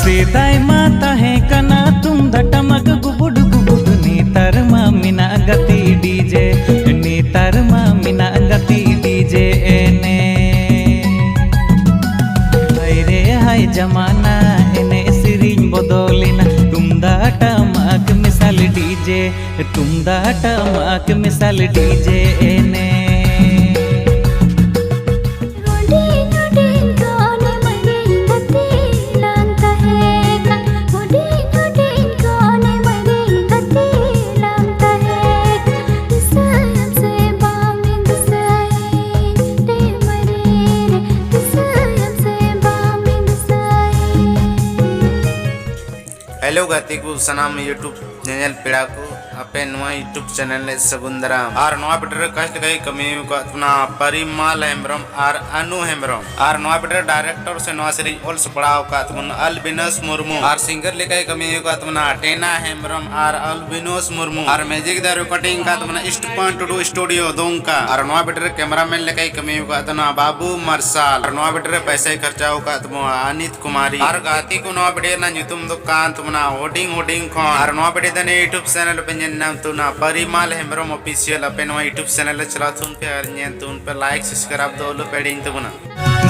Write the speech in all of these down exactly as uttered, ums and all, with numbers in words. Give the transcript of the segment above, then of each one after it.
ᱥᱮᱫᱟᱭ ᱢᱟ ᱛᱟᱦᱮᱸ ᱠᱟᱱᱟ ᱛᱩᱢᱫᱟᱜ ᱴᱟᱢᱟᱠ ᱜᱩᱵᱩᱰ ᱜᱩᱵᱩᱰ, ᱱᱮᱛᱟᱨ ᱢᱟ ᱢᱮᱱᱟᱜ ᱜᱟᱛᱮ ᱰᱤᱡᱮ, ᱱᱮᱛᱟᱨ ᱢᱟ ᱢᱮᱱᱟᱜ ᱜᱟᱛᱮ ᱰᱤᱡᱮ ᱮᱱᱮᱡ᱾ ᱦᱟᱭ ᱨᱮ ᱦᱟᱭ ᱡᱟᱢᱟᱱᱟ, ᱮᱱᱮᱡ ᱥᱮᱨᱮᱧ ᱵᱚᱫᱚᱞᱮᱱᱟ, ᱛᱩᱢᱫᱟᱜ ᱴᱟᱢᱟᱠ ᱢᱮᱥᱟᱞ ᱰᱤᱡᱮ, ᱛᱩᱢᱫᱟᱜ ᱴᱟᱢᱟᱠ ᱢᱮᱥᱟᱞ ᱰᱤᱡᱮ ᱮᱱᱮᱡ᱾ ᱦᱩᱰᱤᱧ ᱦᱩᱰᱤᱧ ᱠᱷᱚᱱᱮᱢ ᱟᱹᱰᱤ ᱜᱟᱛᱮ ᱞᱟᱝ ᱛᱟᱦᱮᱸ ᱠᱟᱱ, ᱦᱩᱰᱤᱧ ᱦᱩᱰᱤᱧ ᱠᱷᱚᱱᱮᱢ ᱟᱹᱰᱤ ᱜᱟᱛᱮ ᱞᱟᱝ ᱛᱟᱦᱮᱸ ᱠᱟᱱ, ᱫᱤᱥᱟᱹᱭᱟᱢ ᱥᱮ ᱵᱟᱢ ᱫᱤᱥᱟᱹᱭᱮᱧ, ᱰᱮᱢᱟᱨᱮ ᱨᱮ, ᱫᱤᱥᱟᱹᱭᱟᱢ ᱥᱮ ᱵᱟᱢ ᱫᱤᱥᱟᱹᱭᱮᱧ᱾ ᱦᱮᱞᱳ ᱜᱟᱛᱮ ᱠᱚ, ᱥᱟᱱᱟᱢ YouTube ᱧᱮᱧᱮᱞ ᱯᱮᱲᱟ ᱠᱚ, ᱟᱯᱮ ᱱᱚᱣᱟ YouTube ᱪᱮᱱᱮᱞ ᱨᱮ ᱥᱟᱹᱜᱩᱱ ᱫᱟᱨᱟᱢ᱾ ᱟᱨ ᱱᱚᱣᱟ ᱵᱷᱤᱰᱤᱭᱳ ᱨᱮ ᱠᱟᱥᱴ ᱞᱮᱠᱟ ᱠᱟᱹᱢᱤ ᱟᱠᱟᱫ ᱛᱟᱵᱚᱱᱟ ᱯᱟᱨᱤᱢᱟᱞ ᱦᱮᱢᱵᱨᱚᱢ ᱟᱨ ᱟᱱᱩ ᱦᱮᱢᱵᱨᱚᱢ᱾ ᱟᱨ ᱱᱚᱣᱟ ᱵᱷᱤᱰᱤᱭᱳ ᱨᱮ ᱰᱟᱭᱨᱮᱠᱴᱚᱨ ᱥᱮ ᱱᱚᱣᱟ ᱥᱮᱨᱮᱧ ᱚᱞ ᱥᱟᱯᱲᱟᱣ ᱟᱠᱟᱫ ᱛᱟᱵᱚᱱᱟ ᱟᱞᱵᱤᱱᱚᱥ ᱢᱩᱨᱢᱩ᱾ ᱟᱨ ᱥᱤᱝᱜᱟᱨ ᱞᱮᱠᱟᱭ ᱠᱟᱹᱢᱤ ᱟᱠᱟᱫ ᱛᱟᱵᱚᱱᱟ ᱴᱮᱱᱟ ᱦᱮᱢᱵᱨᱚᱢ ᱟᱨ ᱟᱞᱵᱤᱱᱚᱥ ᱢᱩᱨᱢᱩ᱾ ᱟᱨ ᱢᱤᱭᱩᱡᱤᱠ ᱫᱚ ᱨᱮᱠᱚᱨᱰᱤᱝ ᱟᱠᱟᱫ ᱛᱟᱵᱚᱱᱟ ᱥᱴᱤᱯᱷᱟᱱ ᱴᱩᱰᱩ ᱥᱴᱩᱰᱤᱭᱳ ᱫᱩᱢᱠᱟ᱾ ᱟᱨ ᱱᱚᱣᱟ ᱵᱷᱤᱰᱤᱭᱳ ᱨᱮ ᱠᱮᱢᱮᱨᱟᱢᱮᱱ ᱞᱮᱠᱟᱭ ᱠᱟᱹᱢᱤ ᱟᱠᱟᱫ ᱛᱟᱵᱚᱱᱟ ᱵᱟᱵᱩ ᱢᱟᱨᱥᱟᱞ᱾ ᱟᱨ ᱱᱚᱣᱟ ᱵᱷᱤᱰᱤᱭᱳ ᱨᱮ ᱯᱚᱭᱥᱟᱭ ᱠᱷᱚᱨᱪᱟ ᱟᱠᱟᱫ ᱛᱟᱵᱚᱱᱟ ᱟᱱᱤᱛ ᱠᱩᱢᱟᱨᱤ᱾ ᱟᱨ ᱜᱟᱛᱮ ᱠᱚ, ᱱᱚᱣᱟ ᱵᱷᱤᱰᱤᱭᱳ ᱨᱮᱱᱟᱜ ᱧᱩᱛᱩᱢ ᱫᱚ ᱠᱟᱱ ᱛᱟᱵᱚᱱᱟ ᱦᱩᱰᱤᱧ ᱦᱩᱰᱤᱧ ᱠᱷᱚᱱ᱾ ᱟᱨ ᱱᱚᱣᱟ ᱵᱷᱤᱰᱤᱭᱳ ᱫᱚ ᱱᱤᱭᱟᱹ YouTube ᱪᱮᱱᱮᱞ ᱨᱮᱯᱮ ᱧᱮᱞ ᱧᱟᱢ ᱛᱟᱵᱚᱱᱟ ᱯᱟᱨᱤᱢᱟᱞ ᱦᱮᱢᱵᱨᱚᱢ ᱚᱯᱷᱤᱥᱤᱭᱟᱞ᱾ ᱟᱯᱮ ᱱᱚᱣᱟ YouTube ᱪᱮᱱᱮᱞ ᱨᱮ ᱪᱟᱞᱟᱣ ᱛᱟᱵᱚᱱ ᱯᱮ ᱟᱨ ᱧᱮᱞ ᱛᱟᱵᱚᱱ ᱯᱮ, ᱞᱟᱭᱤᱠ ᱥᱟᱵᱥᱠᱨᱟᱭᱤᱵ ᱫᱚ ᱟᱞᱚ ᱯᱮ ᱦᱤᱲᱤᱧ ᱛᱟᱵᱚᱱᱟ᱾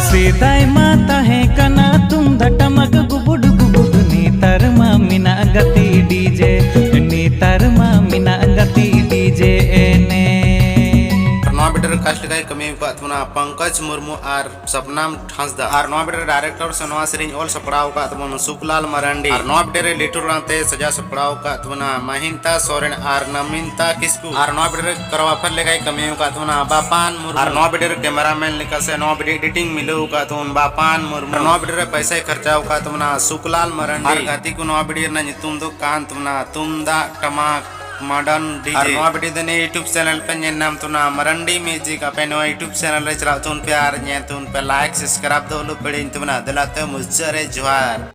ᱥᱮᱫᱟᱭ ᱢᱟ ᱛᱟᱦᱮᱸ ᱠᱟᱱᱟ ᱛᱩᱢᱫᱟᱜ ᱴᱟᱢᱟᱠ ᱜᱩᱵᱩᱰ ᱜᱩᱵᱩᱰ, ᱱᱮᱛᱟᱨ ᱢᱟ ᱢᱮᱱᱟᱜ ᱜᱟᱛᱮ ᱰᱤᱡᱮ, ᱱᱮᱛᱟᱨ ᱢᱟ ᱢᱮᱱᱟᱜ ᱜᱟᱛᱮ ᱰᱤᱡᱮ ᱮᱱᱮᱡ᱾ ᱱᱚᱣᱟ ᱵᱷᱤᱰᱤᱭᱳ ᱨᱮ ᱠᱟᱥᱴ ᱞᱮᱠᱟᱭ ᱠᱟᱹᱢᱤ ᱟᱠᱟᱫ ᱛᱟᱵᱚᱱᱟ ᱯᱚᱝᱠᱚᱡᱽ ᱢᱩᱨᱢᱩ ᱟᱨ ᱥᱟᱯᱱᱟᱢ ᱦᱟᱸᱥᱫᱟ᱾ ᱟᱨ ᱱᱚᱣᱟ ᱵᱷᱤᱰᱤᱭᱳ ᱨᱮ ᱰᱟᱭᱨᱮᱠᱴᱚᱨ ᱥᱮ ᱱᱚᱣᱟ ᱥᱮᱨᱮᱧ ᱚᱞ ᱥᱟᱯᱲᱟᱣ ᱟᱠᱟᱫ ᱛᱟᱵᱚᱱᱟ ᱥᱩᱠᱞᱟᱞ ᱢᱟᱨᱟᱱᱰᱤ᱾ ᱟᱨ ᱱᱚᱣᱟ ᱵᱷᱤᱰᱤᱭᱳ ᱨᱮ ᱞᱤᱴᱩ ᱨᱟᱝᱛᱮ ᱥᱟᱡᱟᱣ ᱥᱟᱯᱲᱟᱣ ᱟᱠᱟᱫ ᱛᱟᱵᱚᱱᱟ ᱢᱟᱦᱤᱱᱛᱟ ᱥᱚᱨᱮᱱ ᱟᱨ ᱱᱟᱢᱤᱱᱛᱟ ᱠᱤᱥᱠᱩ᱾ ᱟᱨ ᱱᱚᱣᱟ ᱵᱷᱤᱰᱤᱭᱳ ᱨᱮ ᱠᱚᱨᱟᱣᱟᱯᱷᱟᱨ ᱞᱮᱠᱟᱭ ᱠᱟᱹᱢᱤ ᱟᱠᱟᱫ ᱛᱟᱵᱚᱱᱟ ᱵᱟᱯᱟᱱ ᱢᱩᱨᱢᱩ᱾ ᱟᱨ ᱱᱚᱣᱟ ᱵᱷᱤᱰᱤᱭᱳ ᱨᱮ ᱠᱮᱢᱮᱨᱟᱢᱮᱱ ᱞᱮᱠᱟ ᱥᱮ ᱱᱚᱣᱟ ᱵᱷᱤᱰᱤᱭᱳ ᱮᱰᱤᱴᱤᱝ ᱢᱤᱞᱟᱹᱣ ᱟᱠᱟᱫ ᱛᱟᱵᱚᱱ ᱵᱟᱯᱟᱱ ᱢᱩᱨᱢᱩ᱾ ᱟᱨ ᱱᱚᱣᱟ ᱵᱷᱤᱰᱤᱭᱳ ᱨᱮ ᱯᱚᱭᱥᱟᱭ ᱠᱷᱚᱨᱪᱟᱣ ᱟᱠᱟᱫ ᱛᱟᱵᱚᱱᱟ ᱥᱩᱠᱞᱟᱞ ᱢᱟᱨᱟᱱᱰᱤ᱾ ᱟᱨ ᱜᱟᱛᱮ ᱠᱚ, ᱱᱚᱣᱟ ᱵᱷᱤᱰᱤᱭᱳ ᱨᱮᱱᱟᱜ ᱧᱩᱛᱩᱢ ᱫᱚ ᱠᱟᱱ ᱛᱟᱵᱚᱱᱟ ᱛᱩᱢᱫᱟᱜ ᱴᱟᱢᱟᱠ ᱢᱚᱰᱟᱨᱱ ᱰᱤᱡᱮ᱾ ᱟᱨ ᱱᱚᱣᱟ ᱵᱷᱤᱰᱤᱭᱳ ᱫᱚ ᱱᱤᱭᱟᱹ YouTube ᱪᱮᱱᱮᱞ ᱯᱮ ᱧᱮᱞ ᱧᱟᱢ ᱛᱟᱵᱚᱱᱟ ᱢᱟᱨᱟᱱᱰᱤ ᱢᱤᱭᱩᱡᱤᱠ᱾ ᱟᱯᱮ ᱱᱚᱣᱟ YouTube ᱪᱮᱱᱮᱞ ᱨᱮ ᱪᱟᱞᱟᱣ ᱛᱟᱵᱚᱱ ᱯᱮ ᱟᱨ ᱧᱮᱞ ᱛᱟᱵᱚᱱ ᱯᱮ, ᱞᱟᱭᱤᱠ ᱥᱟᱵᱥᱠᱨᱟᱭᱤᱵ ᱫᱚ ᱟᱞᱚ ᱯᱮ ᱦᱤᱲᱤᱧ ᱛᱟᱵᱚᱱᱟ᱾ ᱫᱮᱞᱟ ᱛᱮ ᱢᱩᱪᱟᱹᱫ ᱨᱮ ᱡᱚᱦᱟᱨ᱾